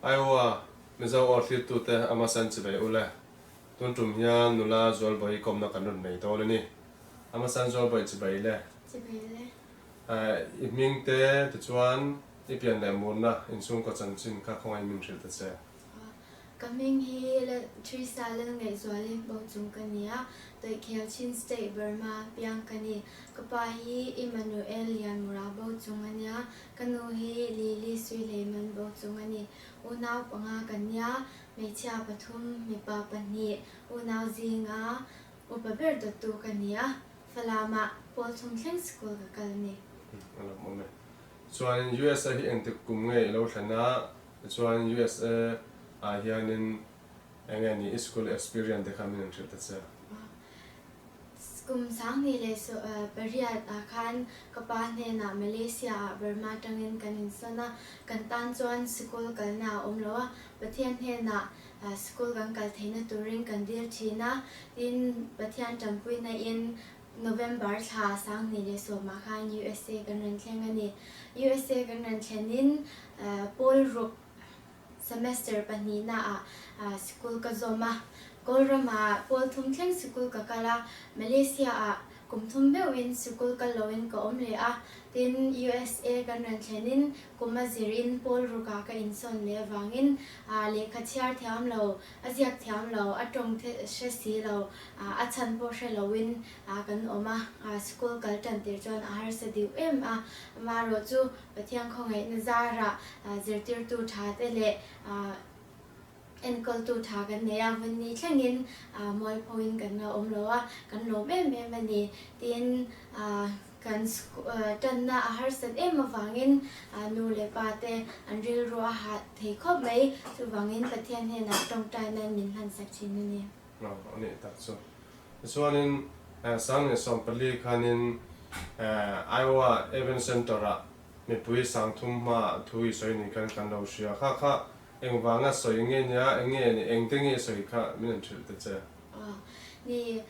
Iowa Mizo aw thlirtute Amasan chibai ule. Tun tum hian nula Zualbawi kawmna kan rawn nei dawn a ni. Amasan Zualbawi chibai le. Chibai le. I hming te tichuan i pian leh murna inchhungkaw chanchin kha khawngaih min hrilh ta che. Ka hming hi Theresa Lalngaihzuali Bochung ka ni a, Tawihkhel Chin State Burma piang ka ni. Ka pa hi Emmanuel Lianmura Bochung a nia, ka nu hi Lily Suihleiman Bochung a ni. Unau panga ka nia, hmeichhia pathum, mipa pahnih, unau zinga upa ber dawttu ka ni a, Falamah pawl thum thleng sikul ka kal a ni. A lawm awm e. Chuanin USA hi engtik kum nge i lo thlen a? Tichuan USA ah hianin enge ni i school experience te kha min han hrilh ta che. Kum 2000 leh pariat ah khan ka pa hnenah Malaysia ah Burma tangin kan insawn a, kan tan chuan sikul kalna a awm lo a, Pathian hnenah sikul kan kal theihna turin kan dil thin a, tin Pathian tanpuina in November thla 2010 ah khan USA kan rawn thleng a ni. USA kan rawn thlenin pawl ruk semester pahnihna ah sikul ka zawm a. Kawl ramah pawl thum thleng sikul ka kal a, Malaysia ah kum thum meuhin sikul kal loin ka awm leh a. Tin, USA kan rawn thlenin kum a zirin pawl rukah ka insawn leh avangin lehkha chhiar thiam lo, A ziak thiam lo, a tawng hre si lo, a chhan pawh hre loin kan awm a, school kal tan tir chuan a harsa deuh em a. Amaherawh chu Pathian khawngaihna zarah zirtirtu tha te leh enkawltu tha kan nei a, vawnni thlengin mualphoin kan la awm lo a, kan lawm em em a ni. Tin, Kan tanna a harsat em avangin nu leh pa te an rilru a hah thei khawp mai. Chuvangin Pathian hnenah tawngtai nan min hlansak thin a ni. Aw, a nih tak chu. Tichuanin 2014 khanin Iowa Event Center-ah mipui 3000 hmaah thu i sawi ni khan kan lo hria. Kha kha engvanga sawi nge nia, eng nge ni, engte nge i sawi kha min han hrilh ta che. Aw, ni,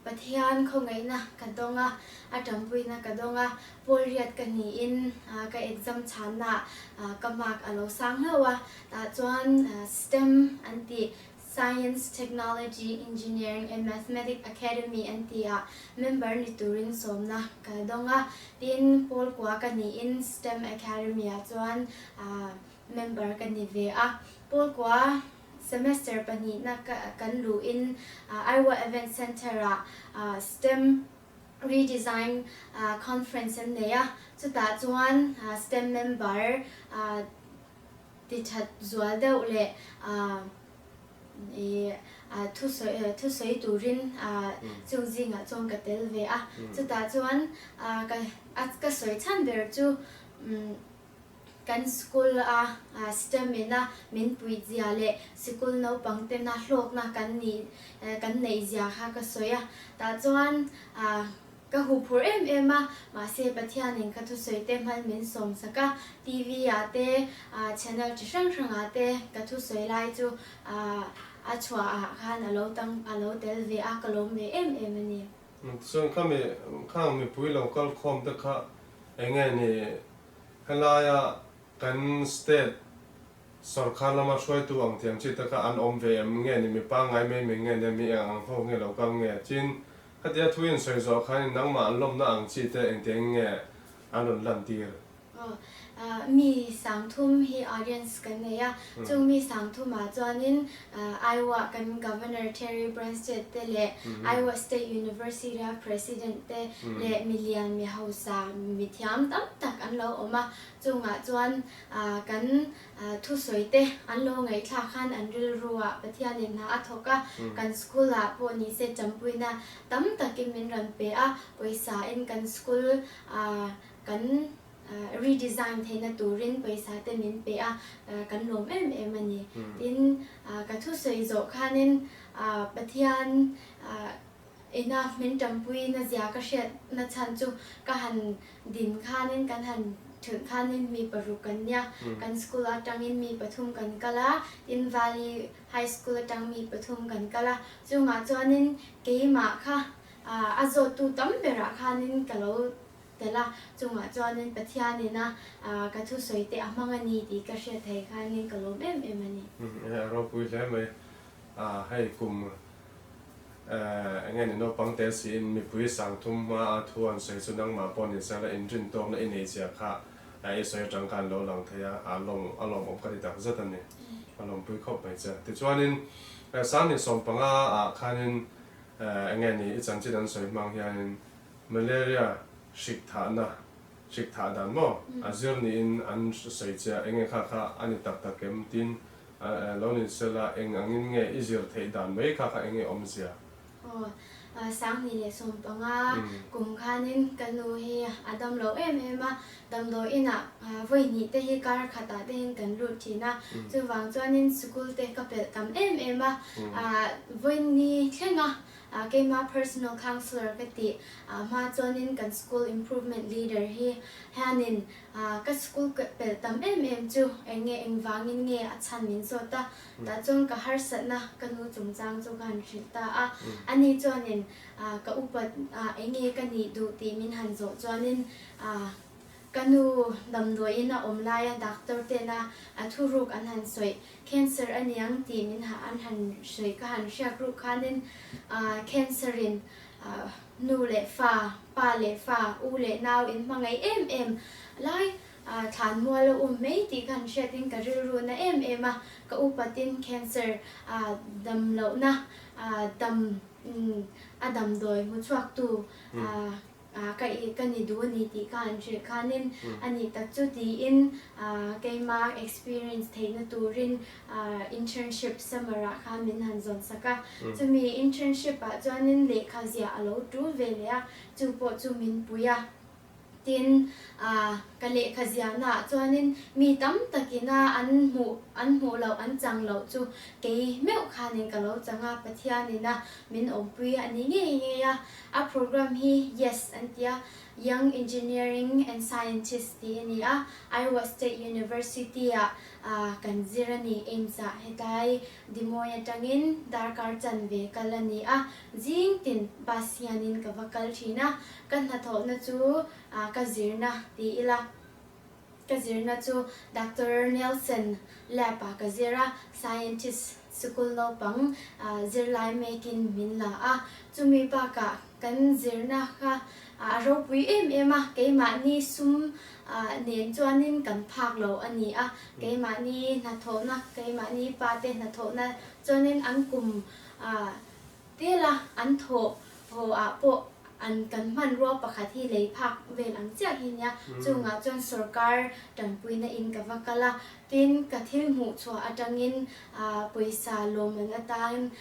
Pathian khawngaihna ka dawng a, a tanpuina ka dawng a, pawl riat ka niin ka exam chhanna ka mark a lo sang hlauh a, tah chuan stem an tih Science, Technology, Engineering and Mathematics Academy an tih ah member ni turin sawmna ka dawng a, tin pawl kua ka niin stem Academy ah chuan member ka ni ve a, pawl kua Semester pahnihna kan luhin Iowa Event Center-ah stem redesign conference an nei a, chutah chuan stem member ti that zual deuh leh thusawi turin chung zingah chuan ka tel ve a, chutah chuan ka sawi chhan ber chu Kan school a STEM in a min puih zia leh sikul naupang tena hlawkna kan nih kan neih zia kha ka sawi a, tah chuan ka huphurh em em a, mahse Pathianin ka thusawi te hman min sawm sak a, TV ah te channel chi hrang hrang ah te ka thusawi lai chu a chhuah ah khan a lo tang a lo tel ve a, ka lawm ve em em a ni. Tichuan khami khang mipui lo kal khawm te kha enge ni Helaia kan state sorkar lama hruaitu ang thiam chi te kha an awm ve em nge ni mi pangngai mai mai nge nia mi eng ang ho nge lo kal nge chin khatia thu in sawi zawh khanin nangmah an lawmna ang chi te engtiang nge an rawn lan tir. Aw mi 3000 hi audience kan nei a, chung mi 3000 ah chuanin Iowa kan Governor Terry Branstad te leh Iowa State University a President te leh milian mi hausa mi thiam tam tak an lo awm a, chungah chuan kan thusawi te an lo ngaihthlak khan an rilru ah Pathianin hna a thawk a, kan school ah pawh ni se champuina tam takin min rawn pe a, pawisa in kan school kan redesign theihna turin pawisa te min pe a, kan lawm em em a ni. Tin, ka thusawi zawh khanin Pathian ina min tanpuina zia ka hriatna chhan chu ka han din khanin kan han thulh khanin mi paruk kan nia, kan school atangin mi pathum kan kal a, tin Valley High School atang mi pathum kan kal a, chungah chuanin keimah kha a zawttu tam berah khanin ka lo. tel a, chungah chuanin Pathianin a ka thusawi te a hmang a ni tih ka hriat theih khanin ka lawm em em a ni. A ropui hle mai. Hei kum eng nge ni naupang te siin mipui sangthum hma a thu an sawi chu nangmah pawh ni sela inrin tawkna i nei zia kha i sawi atang khan lo lang thei a, a lawm a lawmawm ka ti tak zet a ni. A lawmpui khawp mai che. Tichuanin Sangni 15 ah khanin eng nge ni i chanchin an sawi hmang hianin malaria hrik thahna hrik thah dan maw a zir niin an sawi che a, eng nge kha kha a ni tak tak em tin Lo ni sela, eng angin nge i zir theih dan mai kha kha eng nge awmzia? Aw, 2015 kum khanin ka nu hi a dam lo em em a, damdawi inah vawi hnih te hi kar khatah te hian kan lut thin a, chuvang chuanin sikul te ka pelh tam em em a, vawi ni thleng a Keima personal counsellor ka tih hma chuanin kan school improvement leader hi hianin ka school pelh tam em em chu eng nge engvangin nge a chhan min zawt a, tah chuan ka harsatna ka nu chungchang chu ka han hrilh ta a, ani chuanin ka upat eng nge ka nih duh tih min han zawh chuanin Ka nu damdawiin a awm laia doctor tena a thuruk an han sawi, cancer a niang tih min an han sawi ka han hriak ruk khanin cancer in nu leh fa, pa leh fa, u leh nau in hmangaih em em lai thlan mual a um mai tih ka han hriatin ka rilru na em em a, ka upatin cancer dam lohna dam a damdawi hmuchhuaktu Ka i ka ni duh a ni tih kha an hrilh khanin a nih tak chu tiin keima experience theihna turin internship summer ah khan min han zawn sak a. Chumi internship ah chuanin lehkha ziah a lo tul ve leh a, chu pawh chu min pui a. Tin, ka lehkha ziahna ah chuanin mi tam takina an hmuh an hmuh loh an chang loh chu kei meuh khanin ka lo chang a, Pathianin a min awmpui a ni ngei ngei a. A program hi yes an ti a, Young Engineering and Scientist tih a ni a, Iowa State University ah kan zir a ni. Ames ah hetlai Des Moines atangin darkar chanve kal a ni a, zing tin bus hianin ka va kal thin a, ka hnathawhna chu ka zirna ti ila. Ka zirna chu Doctor Nelson lab ah ka zir a, scientist sikul naupang zirlai mekin min la a. Chumi bakah kan zirna kha a ropui em em a, keimahni sum nen chuanin kan phak lo a ni a. Keimahni hnathawhna, keimahni pate hnathawhna chuanin an kum Tela an thawh haw ah pawh an kan hmanrua pakhat hi lei phak vel ang chiah hi nia, chungah chuan sorkar tanpuina in ka va kal a, tin ka thil hmuh chhuah atangin pawisa lawmman atan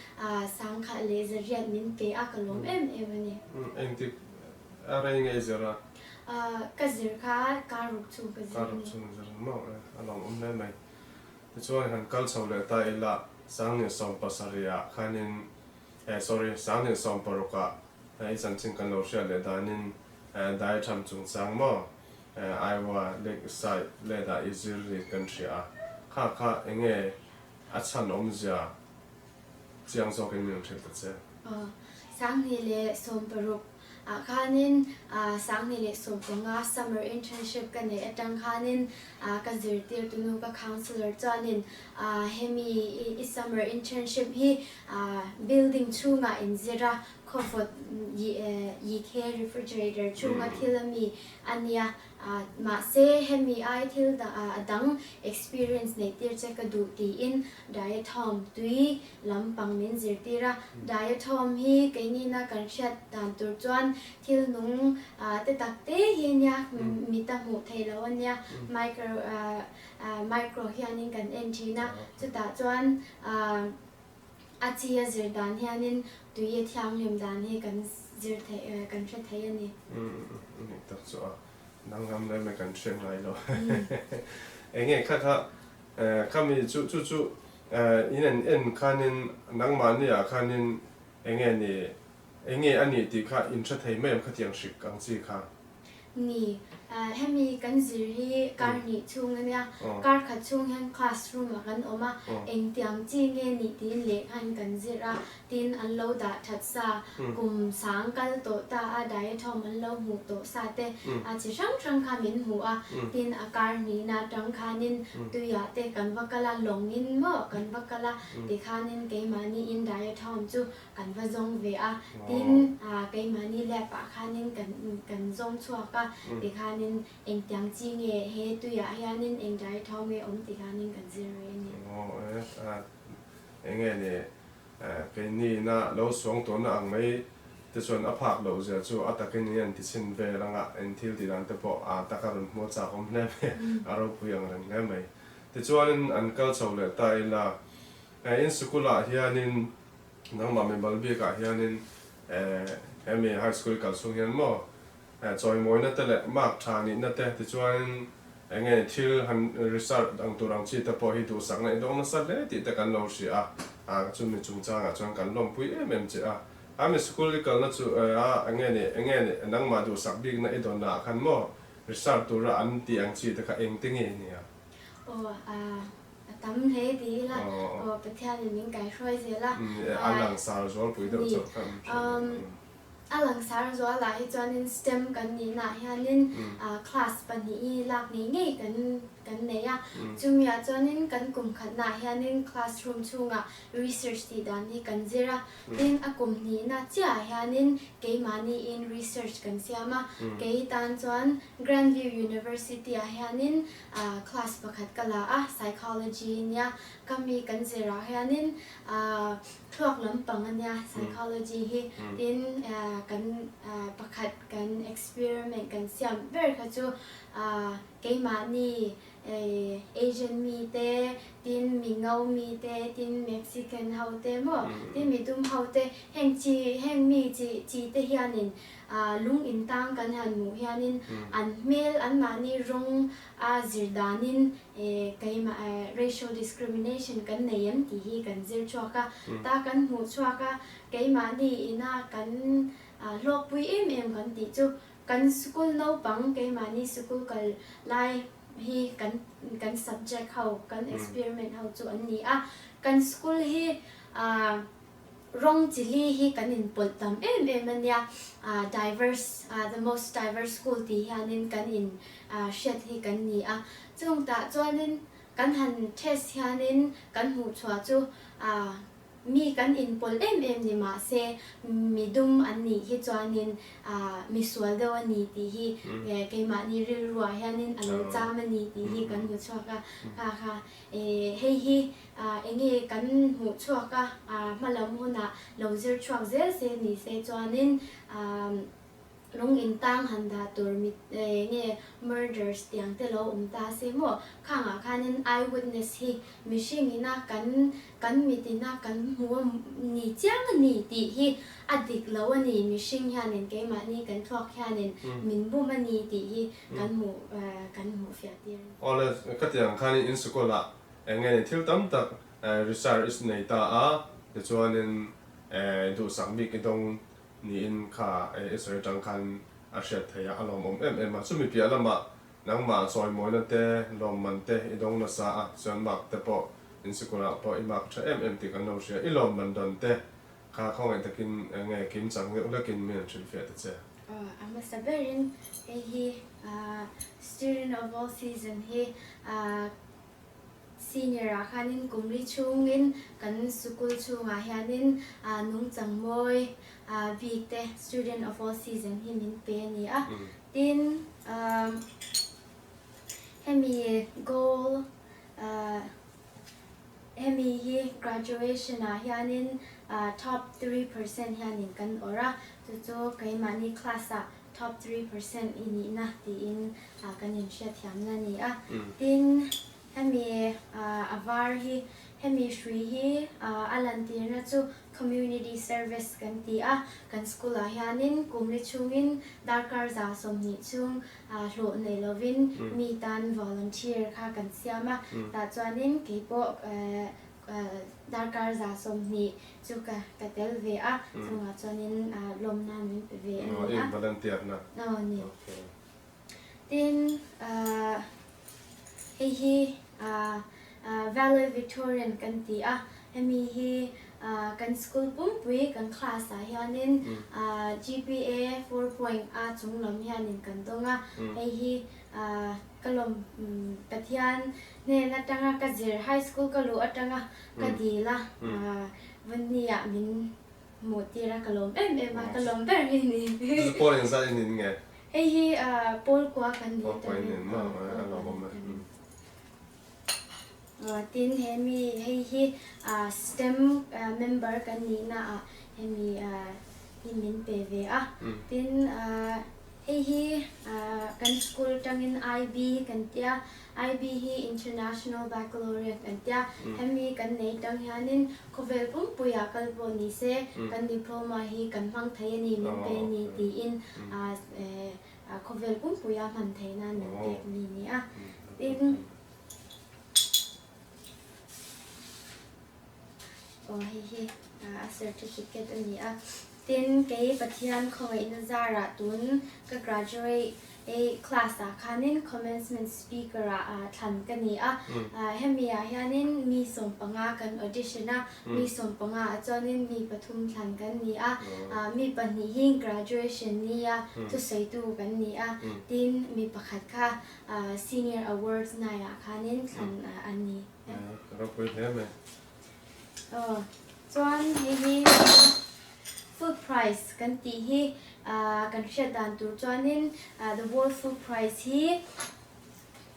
sangkhat leh zariat min pe a, ka lawm em em a ni. Engtik a rei ngei zir a? Ka zir kha kar ruk chhung ka zir a ni. Kar ruk chhung zir a maw? A lawmawm hle mai. Tichuan han kal chho leh ta ila, 2017 ah khanin, eh sorry, 2016 ah i chanchin kan lo hriat leh danin dai tham chungchang maw Iowa Lake side let ah i zir rit kan hria a, kha kha enge a chhan awmzia chiang zawkin min rawn hrilh ta che. Aw, 2016 ah khanin 2015 summer internship ka neih atang khanin ka zirtirtu nu ka counselor chuanin hemi i summer internship hi building chhungah inzir a, khawvawt yikhe refrigerator chhunga thil ami a nia. Mahse, hemi ai thil a dang experience neih tir che ka duh tiin diatom tui lampang min zirtir a. Diatom hi keinina kan hriat dan tur chuan thil nung te tak te hi nia, mit a hmuh theih loh a nia, micro micro hianin kan en thin a, chutah chuan a chi a zir dan hianin tui a thianghlim dan hi kan zir theih kan hre thei a ni. Nih tak chu a danglam lem e kan hriat ngai lo. Eng nge kha kha khami chu chu chu in en en khanin nangmahni ah khanin eng nge ni eng nge a nih tih kha in hre thei mai em khatiang hrik ang chi kha? Ni. Hemi kan zir hi kar hnih chhung a nia. Kar khat chhung hian classroom ah kan awm a, engtiang chi nge nih tiin lehkhain kan zir a, tin an lo dah that sa, kum sang kal tawh ta a diatom an lo hmuh tawh sa te a chi hrang hrang kha min hmuh a, tin a kar hnihna atang khanin tuiah te kan va kal a, lawngin maw kan va kal a, tikhanin keimahniin diatom chu Kan va zawng ve a, tin keimahni lab ah khanin kan kan zawng chhuak a, tikhanin engtiang chi nge he tuiah hianin eng dai thau nge awm tikhanin kan zir ve a ni. Aw e, enge ni keini ina lo suang tawhna ang mai te chuan a phak loh zia chu a takin in an ti chhin vel anga in thil tih dan te pawh a taka rawn hmuh a chak awm hle mai, a ropui ang reng hle mai. Tichuanin an kal chho leh ta ila, in sikul ah hianin Nangmah mimal bikah hianin hemi high school kal chhung hian maw chawimawina te leh mark tha nihna te tichuanin eng nge thil han research ang tur ang chi te pawh hi duhsakna i dawng nasa hle tih te kan lo hria a, chumi chungchangah chuan kan lawmpui em em che a. Hemi school i kalna chu eng nge ni eng nge ni nangmah duhsak bikna i dawnna ah khan maw research tura an tih ang chi te kha eng te nge nia? Aw A tam hle ti ila aw Pathianin min kaihruai zel a. A langsar zualpui deuh chauh kha an hria. A langsar zualah hi chuanin stem kan nihnaah hianin class pahnih hi lak ngei ngei kan kan nei a. Chumiah chuanin kan kum khatnaah hianin classroom chhungah research tih dan hi kan zir a. Tin, a kum hnihna chiahah hianin keimahniin research kan siam a. Kei tan chuan Grandview University-ah hianin Class pakhat ka la a, Psychology nia, ka mi kan zirah hianin thluak lampang a nia Psychology hi, tin kan pakhat kan experiment kan siam ber kha chu keimahni Asian mi te, tin mi ngo mi te, tin Mexican ho te maw, tin mi dum ho te, heng chi heng mi chi chi te hianin Lung in tang kan han hmuh hianin an hmel anmahni rawng a zir danin keimah racial discrimination kan nei em tih hi kan zir chhuak a, ta kan hmuh chhuak a, keimahni ina kan hlawkpui em em kan tih chu kan school naupang keimahni school kal lai hi kan kan subject ho kan experiment ho chu an ni a, kan school hi Rawng chili hi kan inpawlh tam em em a nia, diverse, the most diverse school tih hianin kan in hriat hi kan ni a. Chung tah chuanin kan han test hianin kan hmuh chhuah chu mi kan inpawlh em em ni mahse mi dum an nih hi chuanin mi sual deuh a ni tih hi keimahni rilruah hianin a lo cham a ni tih hi kan hmu chhuak a, kha kha hei hi Eng nge kan hmuh chhuak a, hma lam hunah lo zir chhuak zel se ni se chuanin lung in tang han dah tur mit eng nge murders tiang te lo awm ta se maw? Khangah khanin eye witness hi mihring ina kan kan mit ina kan hmu a ni chiang a ni tih hi a dik lo a ni, mihring hianin keimahni kan thluak hianin min bum a ni tih hi kan hmuh kan hmuh fiah tir a ni. Awle, ka tih ang khanin in sikawlah Eng nge ni thil tam tak research i nei ta a, tichuanin duhsak bik i dawng niin kha i sawi atang khan a hriat theih a, a lawmawm em em a. Chumi piah lamah nangmah chawimawina te, lawmman te i dawng nasa a, tichuan mark te pawh in sikulah pawh i mark tha em em tih kan lo hria. I lawmman dawn te kha khawngaih takin eng nge kim chang deuh lekin min han hrilhfiah ta che. A hmasa berin hei hi Student of all season hi Senior ah khanin kum li chhungin kan sukul chhungah hianin nungchang mawi bik te student of all season hi min pe a ni a. Tin, hemi goal hemi hi graduation ah hianin top 3% hianin kan awrh a, chu chu keimahni class ah Top 3% i nihna tiin kan inhriatthiamna a ni a. Tin, hemi a var hi, hemi hrui hi a lantirna chu Community Service kan ti a. Kan school-ah hianin kum li chhungin darkar 120 chhung hlawh nei lovin mi tan volunteer kha kan siam a. Tah chuanin keipawh Darkar 120 chu ka ka tel ve a, chungah chuanin lawmna min pe ve a ni a. Aw, in volunteer na. Aw ni. Tin, hei hi Valedictorian kan ti a, hemi hi kan school pumpui kan class ah hianin GPA 4 point a chunglam hianin kan dawng a, hei hi ka lawm Pathian hnen atanga ka zir high school ka luh atanga ka dil a, Vawni ah min hmuh tir a ka lawm em em a, ka lawm ber hi ni. Chu chu pawl engzat i nin nge? Hei hi pawl kua kan nih Pawl kua i nin maw? A lawm awm e. Tin he mi hei hi STEM member kan nihna ah hemi hi min pe ve a. Tin hei hi kan school tangin IB kan tia, IB hi International Baccalaureate an tia, hemi kan nei tang hianin khawvel pumpuiah kal pawh ni se kan diploma hi kan hmang thei a ni min pe ni tiin khawvel pumpuia hman theihna min pek mi ni a. Tin, aw hei hi a certificate a ni a. Tin, kei Pathian khawngaihna zarah tun ka graduate class ah khanin commencement speaker ah thlan ka ni a. Hemi ah hianin mi 15 kan audition a, mi 15 ah chuanin mi pathum thlan kan ni a. Mi pahnih hi graduation nia thusawitu kan ni a. Tin, mi pakhat kha senior awards night ah khanin thlan an ni. Ropui hle mai. Aw, chuan hei hi Food Prize kan tih hi kan hriat dan tur chuanin The World Food Prize hi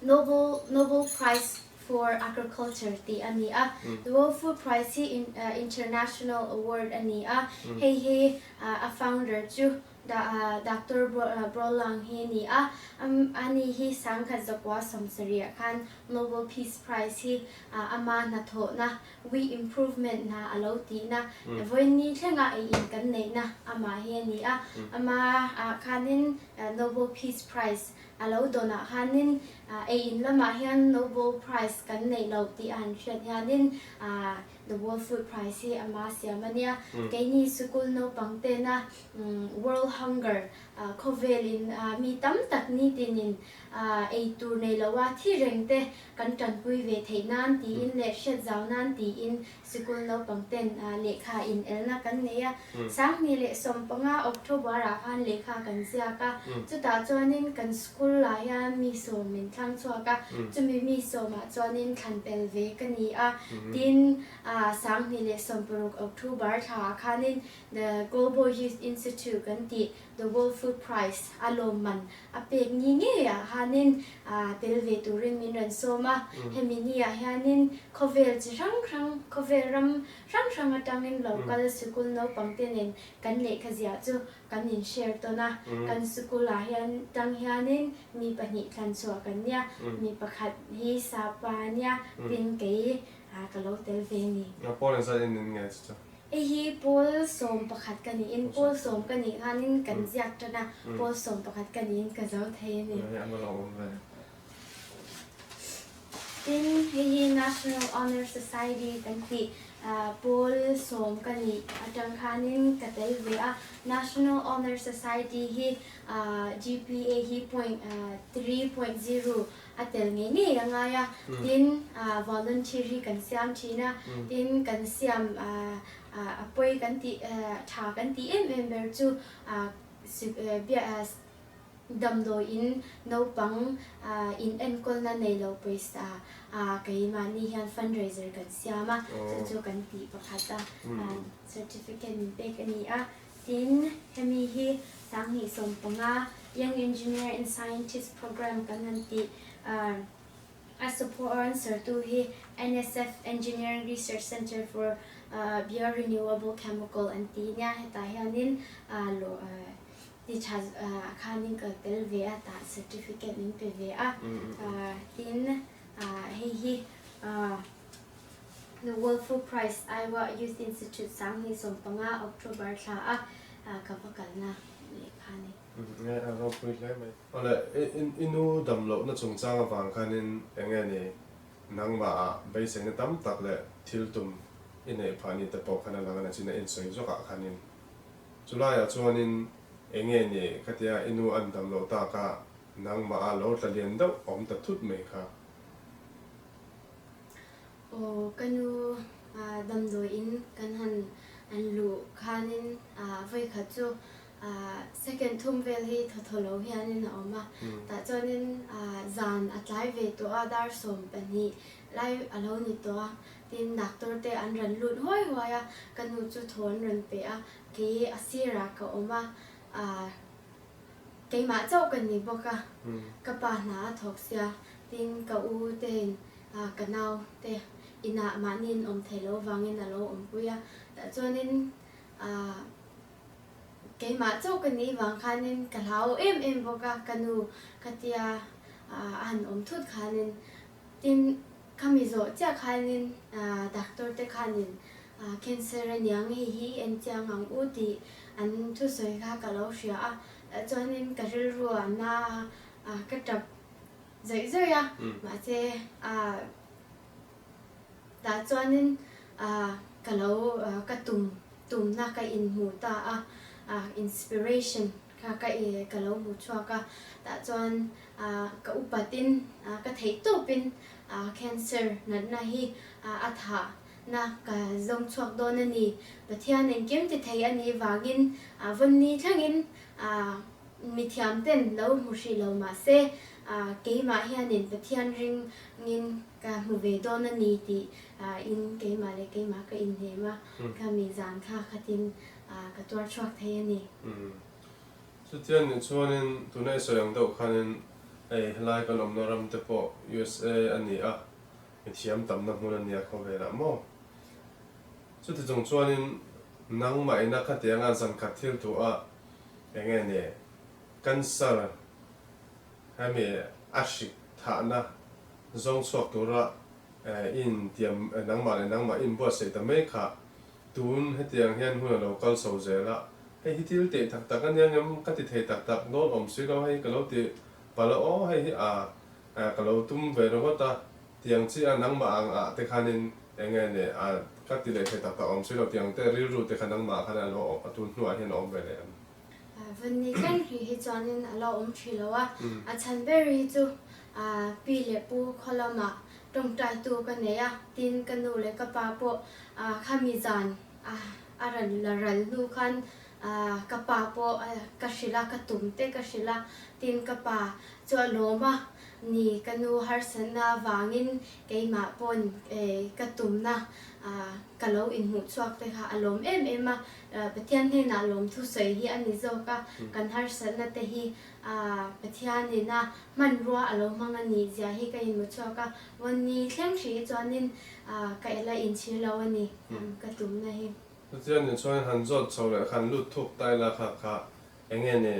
Nobel Nobel Prize for Agriculture tih a ni a. The World Food Prize hi international award a ni a. Hei hi a founder chu Doctor Borlaug hi a ni a. Ani hi 1970 khan Nobel Peace Prize hi ama hnathawhna, wheat improvement hna a lo tihna, vawiin thlenga ei in kan neihna amah hi a ni a. Amah khanin Nobel Peace Prize a lo dawnah khanin ei in lamah hian Nobel Prize kan neih loh tih a han hriat hianin The World Food Prize hi ama siam a nia. Keini sikul naupang tena World Hunger khawvelin mi tam tak nitinin ei tur nei loa thi reng te kan tanpui ve theih nan tiin leh hriat zau nan tiin sikul naupang ten lehkha in elna kan nei a. 2015 October ah khan lehkha kan ziak a, chutah chuanin kan school ah hian mi 10 min thlang chhuak a, chumi mi 10 ah chuanin thlan pel ve ka ni a. Tin, 2016 October thla ah khanin The Global Youth Institute kan tih The World Food Prize a lawmman a pek ni ngei ah khanin tel ve turin min rawn sawm a. Hemi ni ah hianin khawvel chi hrang hrang, khawvel ram hrang hrang atangin lo kal sikul naupang te nen kan lehkha ziah chu kan in share tawn a. Kan sikul ah hian tang hianin mi pahnih thlan chhuah kan nia, mi pakhat hi Sapa a nia, tin kei ka lo tel ve a ni. Pawl engzat in nin nge chu chu? Hei hi pawl 11 ka niin, pawl 10 ka nih khanin kan ziak tan a, pawl 11 ka niin ka zo thei a ni. Hei a va lawmawm ve. Tin, hei hi National Honour Society kan tih pawl 10 ka nih atang khanin ka tel ve a. National Honour Society hi GPA hi point 3.0 a tel ngei ngei a ngai a. Tin, volunteer hi kan siam thin a. Tin, kan siam a pawi kan tih tha kan tih em em ber chu damdawiin naupang in enkawlna nei lo pawisa keimahni hian fundraiser kan siam a, chu chu kan tih pakhat a, certificate min pek a ni a. Tin, hemi hi 2015 Young Engineer and Scientist Program kan han tih a sponsor tu hi NSF Engineering Research Center for Biorenewable Chemical an ti nia, hetah hianin ti tha khanin ka tel ve a, tah certificate min pe ve a. Tin, hei hi The World Food Prize Iowa Youth Institute 2015 October thla a ka va kalna lehkha a ni. Nge a ropui hle mai. Awle, i nu dam lohna chungchang avang khanin eng nge ni nangmah ah beiseina tam tak leh thil tum i neih phah ni te pawh khan a lang a nachin a insawi zawkah khanin chulaiah chuanin eng nge ni khatia i nu an dam loh taka. nangmah a lo tla lian deuh awm ta thut mai kha? Aw ka nu damdawi in kan han an luh khanin vawikhat chu second thum vel hi thawthaw lo hianin a awm a, tah chuanin zan a tlai ve tawh a, dar 12 lai a lo ni tawh a, tin doctor te an rawn lut huai huai a, ka nu chu thaw an rawn pe a, kei a sirah ka awm a, keimah chauh ka ni bawk a, ka pa hna a thawk sia, tin ka u tein ka nau te inah mahniin awm thei lo vangin a lo awmpui a, tah chuanin Keimah chauh ka nih vang khanin ka hlau em em bawk a, ka nu ka tia a han awm thut khanin tin khami zawh chiah khanin doctor te khanin cancer a niang hei hi en chiang ang u tih an thusawi kha ka lo hria a, chuanin ka rilru a na a ka tap zawih zawih a, mahse Tah chuanin ka lo ka tum tumna ka inhmu ta a, inspiration kha ka ka lo hmu chhuak a, tah chuan ka upatin ka theih tawpin cancer natna hi a thahna ka zawng chhuak dawn a ni. Pathian engkim ti thei a nih vangin vawnni thlengin mithiam ten lo hmu hrih lo mahse keimah hianin Pathian ringin Ka hmu ve dawn a ni tih in keimah leh keimah ka inhnem a, ka mi zan kha khatin ka tuar chhuak thei a ni. Chutiang nih chuanin tuna i sawi ang deuh khanin hei helai kan awmna ram te pawh USA a ni a, mithiam tamna hmun a nia khawvelah maw? Chuti chung chuanin nangmah ina khatianga zankhat thil thuah eng nge ni cancer Hemi a hrik thahna zawng chhuak tura i intiam nangmah leh nangmah i inbuatsaih ta mai kha tun hetiang hian hun a lo kal chho zel a, hei hi thil teh tak tak a nia ngem ka ti thei tak tak dawn awm si lo, hei ka lo ti palh a aw hei hi a ka lo tum ve ringawt a tiang chi a nangmah ang ah te khanin eng nge ni a ka ti leh thei tak tak awm si lo tiang te rilru te kha nangmah khan a lo tun hnuah hian a awm ve leh em? Vanni thleng ri hi chuanin a lo awm ṭhi lo a, a chhan ber hi chu pi leh pu khaw lamah tawngtaitu ka nei a, tin ka nu leh ka pa pawh khami zan a rawn la ral hnu khan ka pa pawh ka hrilh a, ka tum te ka hrilh a, tin ka pa chu a lawm a, ni ka nu harsatna avangin keimah pawn ka tumna ka lo inhmuh chhuak te kha a lawm em em a, Pathian hnenah lawmthu sawi hi a ni zawk a, kan harsatna te hi Pathianin a hmanrua a lo hmang a nih zia hi ka inhmu chhuak a, vawnni thleng hrih hi chuanin ka ela inchhir lo a ni ka tumna hi. Pathianin chuan han zawt chho leh khan lut thuk ta ila kha kha enge ni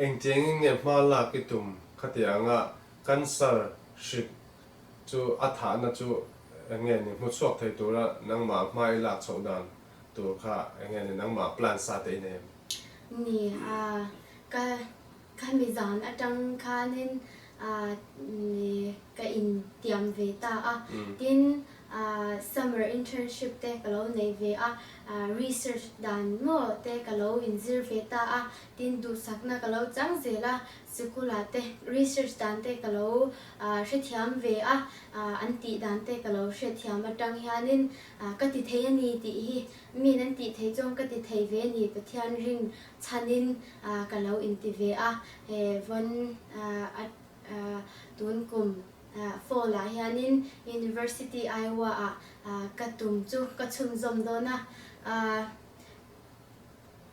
engtiangin nge hma lak i tum khatianga cancer hrik chu a thahna chu enge ni hmu chhuak thei tura nangmah hma i lak chhoh dan tur kha enge ni nangmah plan sa te i nei em? Ni a, ka khami zan atang khanin ni ka intiam ve ta a, tin summer internship te ka lo nei ve a, research dan maw te ka lo inzir ve ta a, tin duhsakna ka lo chang zel a, Sikula te research dan te ka lo hrethiam ve a, an tih dan te ka lo hrethiam atang hianin ka ti thei a ni tih hi min an tih thei chuan ka ti thei ve a ni Pathian ring chhanin ka lo inti ve a, he vawn a tun kum fall ah hianin University Iowa ah ka tum chu ka chhunzawm dawn a.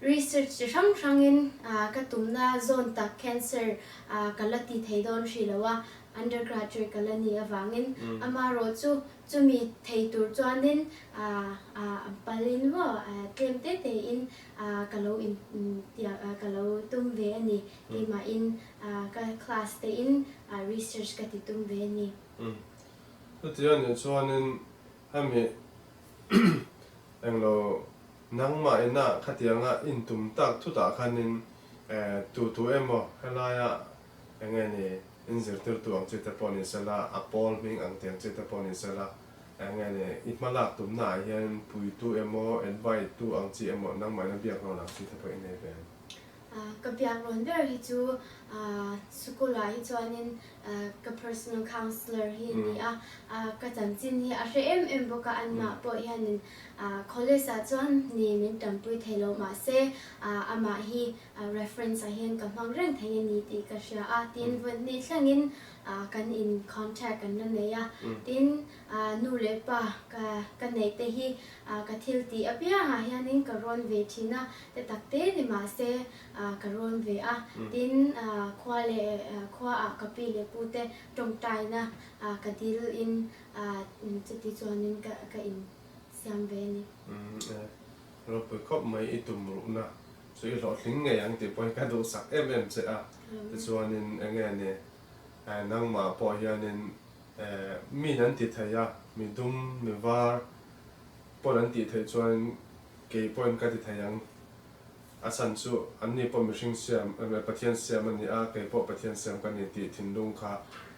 Research chi hrang hrangin ka tumna zawn tak cancer ka la ti thei dawn hrih lo a, undergraduate ka la ni avangin amaherawh chu chumi thei tur chuanin a palin maw tlem te tein ka lo in ka lo tum ve a ni. Keimahin ka class tein research ka ti tum ve a ni. Chuti anih chuanin hemi englo Nangmah ina khatianga intum tak thutah khanin tu tu emaw helaia eng nge ni inzirtirtu ang chi te pawh ni sela, a pawl hming ang tiang chi te pawh ni sela, eng nge ni i hmalak tumna ah hian puitu emaw, advise tu ang chi emaw nangmah ina biak rawn ang chi te pawh i nei ve em? Ka biak rawn ber hi chu Sikul ah hi chuanin ka personal counsellor hi a ni a, ka chanchin hi a hre em em bawk a, anmah pawh hianin college ah chuan ni min tanpui thei lo mahse amah hi reference ah hian ka hmang reng thei a ni tih ka hria a, tin vawnhnih thlengin kan in contact kan la nei a, tin nu leh pa ka ka neih te hi ka thil tih apiangah hianin ka rawn ve thin a, te tak te ni mahse ka rawn ve a, tin khua leh khuaah ka pi leh pu te tawngtaina ka dil in chuti chuanin ka ka in siam ve a ni. Ropui khawp mai i tum ruhna chu i hlawhtling ngei ang tih pawh hi ka duhsak em em che a, tichuanin enge ni nangmah pawh hianin min an ti thei a, mi dum mi var pawn an tih theih chuan kei pawhin ka ti thei ang. A chhan chu an ni pawh mihring siam, Pathian siam a ni a, kei pawh Pathian siam ka ni tih thinlung kha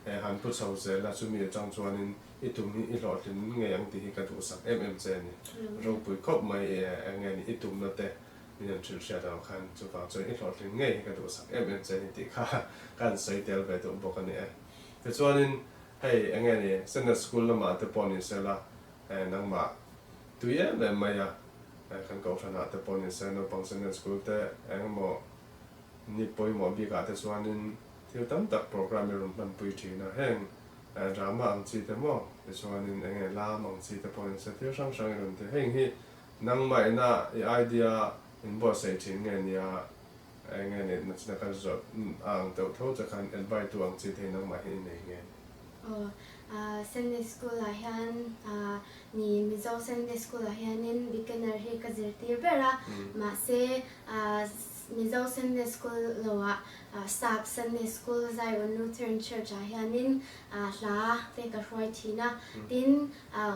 han pu chho zel a, chumi atang chuanin i tum hi i hlawhtlin ngei ang tih hi ka duhsak em em che a ni. Ropui khawp mai eng nge ni i tumna te min han hrilh hriat ang khan chuvang chuan i hlawhtlin ngei hi ka duhsak em em che a ni tih kha ka han sawi tel ve duh bawk a ni e. Tichuanin hei eng nge ni Sunday School lamah te pawh ni sela Nangmah tui em em mai a, kan kohhranah te pawh nise naupang Sunday School te eng emaw ni pawimawh bikah te chuanin thil tam tak programme i rawn hmanpui thin a, heng drama ang chi te maw tichuanin eng nge lam ang chi te pawh nise thil hrang hrang i rawn ti. Heng hi nangmah ina i idea in buatsaih thin nge nia eng nge ni nachina kan zawt a ang deuh tho che khan advice tu ang chi te hi nangmah hi i nei nge ni? Aw, Sunday School ah hian ni Mizo Sunday School ah hianin beginner hi ka zirtir ber a, mahse Mizo Sunday School lo ah Sap Sunday School Zion Lutheran Church ah hianin hla te ka hruai thin a, tin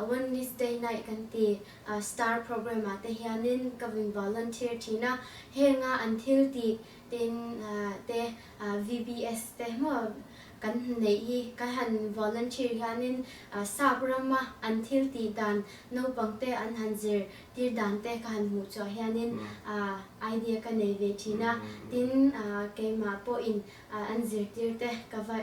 Wednesday night kan ti star program ah te hianin ka vin volunteer thin a, henga an thil tih Tin, te VBS te maw kan neih hi kan han volunteer hianin sap rama an thil tih dan naupang te an han zir tir dan te ka han hmuh chhuah hianin idea ka nei ve thin a. Tin, keimah pawhin an zirtir te ka va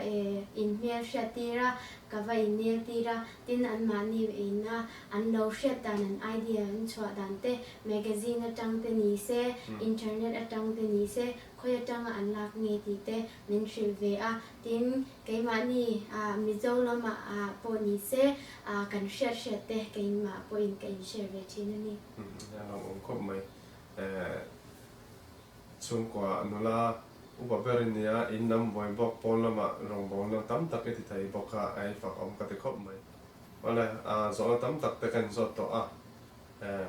inhmel hriat tir a, ka va innel tir a, tin anmahni ina an lo hriat dan an idea an chhuah dan te Magazine atang te ni se, internet atang te ni se, khawi atanga an lak nge tih te min hrilh ve a. Tin, keimahni Mizo lamah pawh ni se, kan hriat hriat te keimah pawhin ka in share ve thin a ni. A lo awm khawp mai. Chhungkua nula upa ber i nia, in lam buai bawk, pawn lamah rawngbawlna tam tak i ti thei bawk a, a ei fak awm ka ti khawp mai. Awle, zawhna tam tak te ka inzawt tawh a.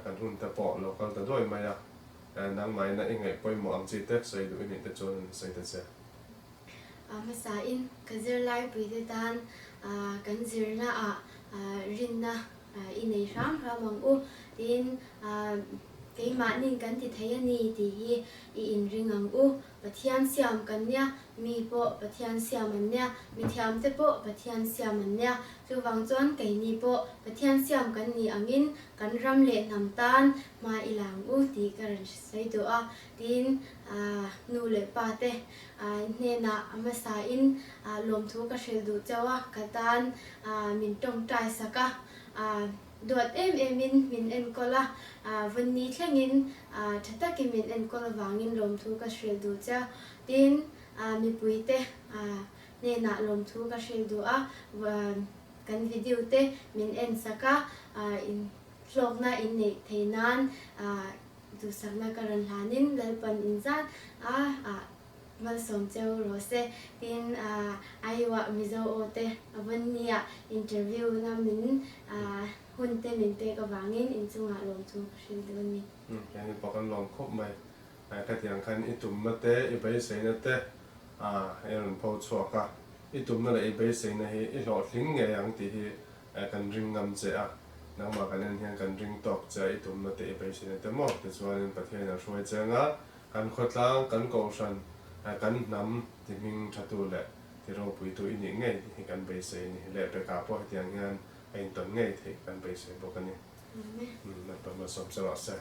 Kan hun te pawh lo kal ta duai mai a, nangmah ina i ngaih pawimawh ang chi te sawi duh i nih te chuan an sawi ta che. Hmasain ka zirlaipui te tan kan zirna ah rinna i nei hram hram ang u tiin keimahnin kan ti thei a ni tih hi i inring ang u. Pathian siam kan nia, mi pawh Pathian siam an nia, mithiam te pawh Pathian siam an nia. Chuvang chuan keini pawh Pathian siam kan nih angin kan ram leh hnam tan hma i la ang u tih ka rawn sawi duh a. Tiin nu leh pa te hnenah a hmasain lawmthu ka hrilh duh chauh a, ka tan min tawngtai sak a. Duat em emin min enkawl a, vawnni thlengin tha takin min enkawl avangin lawmthu ka hrilh duh che a. Tin, mipuite hnenah lawmthu ka hrilh duh a, kan video te min en sak a, hlawkna in neih theih nan duhsakna ka rawn hlanin Lalpan inzat a. Malsawm cheu rawh se. Tin, Aiwah Mizo aw te a vawn nia interview na min hun te min pek avangin inchungah lawmthu ka hrilh duh a ni. Kei ni pawh kan lawm khawp mai. Khatiang khan i tumna te, i beiseina te i rawn pho chhuak a. I tumna leh i beiseina hi i hlawhtling ngei ang tih hi kan ring ngam che a. Nangmah kan en hian kan ring tawk che a, i tumna te, i beiseina te maw? Tichuanin Pathianin a hruai che anga Kan khawtlang, kan kohhran, kan hnam ti hming thatu leh ti ropuitu i nih ngei hi kan beisei a ni. Lehpekah pawh hetiang hian a intawn ngei theih kan beisei bawk a ni. Lalpa malsawm che rawh se.